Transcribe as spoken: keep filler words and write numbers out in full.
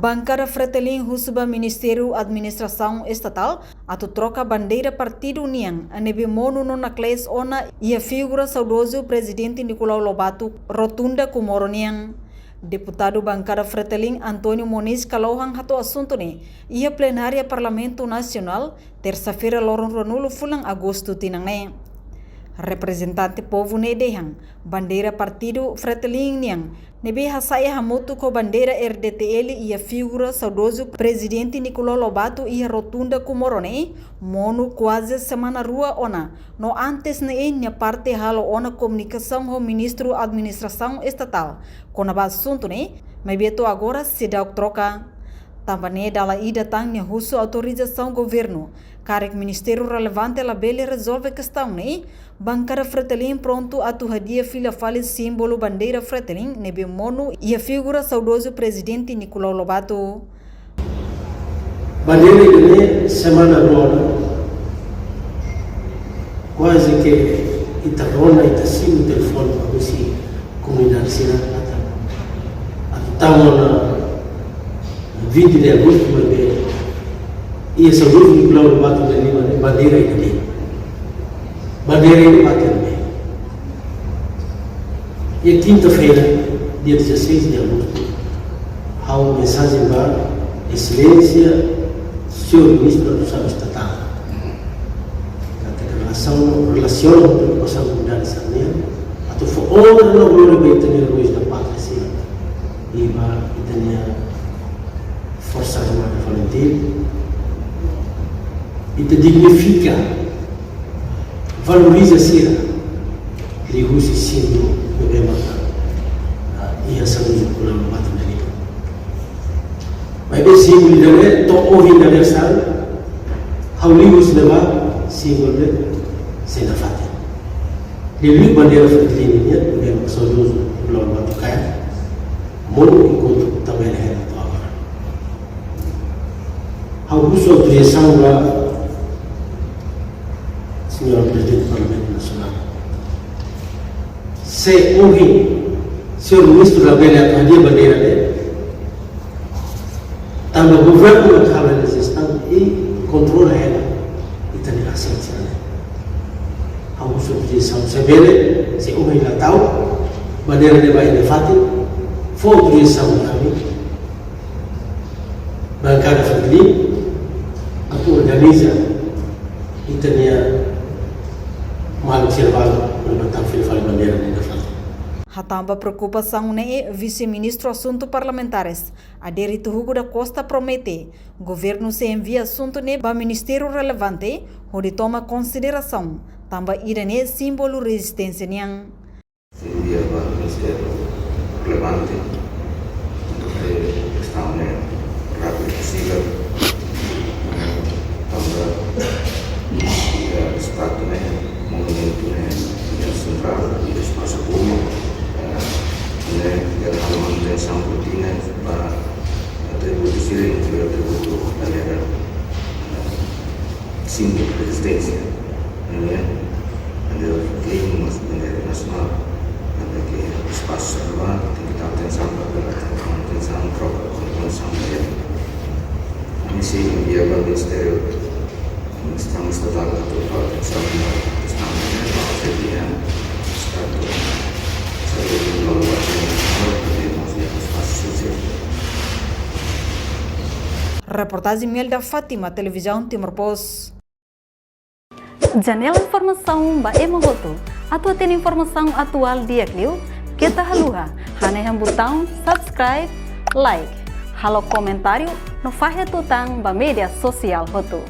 Bankada Fretilin husu ba Ministériu Administrasaun Estatál atu troka bandeira partidu nian ne'ebé monu no naklees ona iha figura saudozu Prezidente Nicolau Lobato, Rotunda Comoro nian. Deputadu Bankada Fretilin António Moniz Kalohan hato'o asuntu ne'e iha plenária Parlamentu Nasionál, tersa-feira, loron ruanulu fulan Agostu tinan ne'e. Reprezentante povu ne'e dehan, bandeira partidu Fretilin nian ne'ebé hasa'e hamutuk ho bandeira R D T L iha figura saudozu Prezidente Nicolau Lobato iha Rotunda Comoro ne'e monu kuaze semana rua ona, no antes ne'e nia parte halo ona komunikasaun ho Ministru Administrasaun Estatál kona-ba asuntu ne'e, maibé to'o agora seidauk troka. Tanba ne'e dala ida tan nia husu autorizasaun governu, karik ministériu relevante labele rezolve kestaun ne'e, Bankada Fretilin prontu atu hadi'a fila fali símbolu bandeira Fretilin ne'ebé monu iha figura saudozu Prezidente Nicolau Lobato. Bandeira ida-ne'e semana rua ona, kuaze ke ita rona, ita simu telefone ba husi komunidade sira katak atu tama ona vinte de agosto, maibé iha saudozu Nicolau Lobato nia liman ne'e bandeira ida de'it. Bandeira ida de'it. Iha kinta-feira, dia dezasseis de agosto, ha'u mensajen ba Exelénsia Señór Ministru Administrasaun Estatál. Katak relasaun, relasiona ho preokupasaun komunidade sira-nian, atu fó onra no glória ba ita-nia eróis da pátria sira, i ba ita-nia Forsa Armada Falintil. Ita dignifika, valoriza sira liuhusi símbolu ne'ebé maka, ah, iha saudozu Nicolau Lobato nia liman. Maibé símbolu ida-ne'e to'o ohin dadeer-saan, ha'u liu husi ne'ebá, símbolu ne'e sei nafatin. Liuliu bandeira Fretilin nian, ne'ebé maka saudozu Nicolau Lobato kaer, monu enkuantu tabela hela to'o agora. Ha'u husu autorizasaun ba Señór Prezidente Parlamentu Nasionál. Se ohin Señór Ministru labele atu hadi'a bandeira ne'e, tanba governu mak halo hela jestaun i kontrola hela ita-nia asesu ne'e. Ha'u husu autorizasaun, se bele, se ohin la tau bandeira ne'e ba iha nafatin, fó autorizasaun ba ami, Bankada Fretilin, atu organiza ita-nia maluk sira balu hodi bá tau fila fali bandeira ne'e iha nafatin. Hatán ba preokupasaun ne'e, Vise-Ministru Asuntu Parlamentares, Adérito Hugo da Costa, promete governu sei envia asuntu ne'e ba ministériu relevante hodi toma konsiderasaun, tanba ida-ne'e símbolu rezisténsia nian. Sei envia ba ministériu relevante, atu kestaun ne'e rápidu posivel, tanba, eh, estátua ne'e, monumentu ne'e, iha sentrál, iha espasu públiku, eh, ne'e, iha halo manutensaun kontínua ba atributu sira, inkluiu atributu bandeira, eh, símbolu rezisténsia, ne'e, bandeira Fretilin, mas bandeira nasionál, ne'ebé ke espasu sira-ne'ebá tenke tau atensaun, para manutensaun, troka, manutensaun di'ak. Ami sei envia ba ministériu, Ministériu Estatál atu tau atensaun ba kestaun ne'e, ba sedia estátua, saúde, no lugar de, no lugar de, no lugar de, no lugar de, no lugar de, Reportajen Imelda Fátima, Televizaun Timor Post. Janela informasaun ba ema hotu. Atu hatene informasaun atuál di'ak liu, keta haluha hanehan butaun subscribe, like, halo komentáriu no fahe tutan ba média sosiál hotu.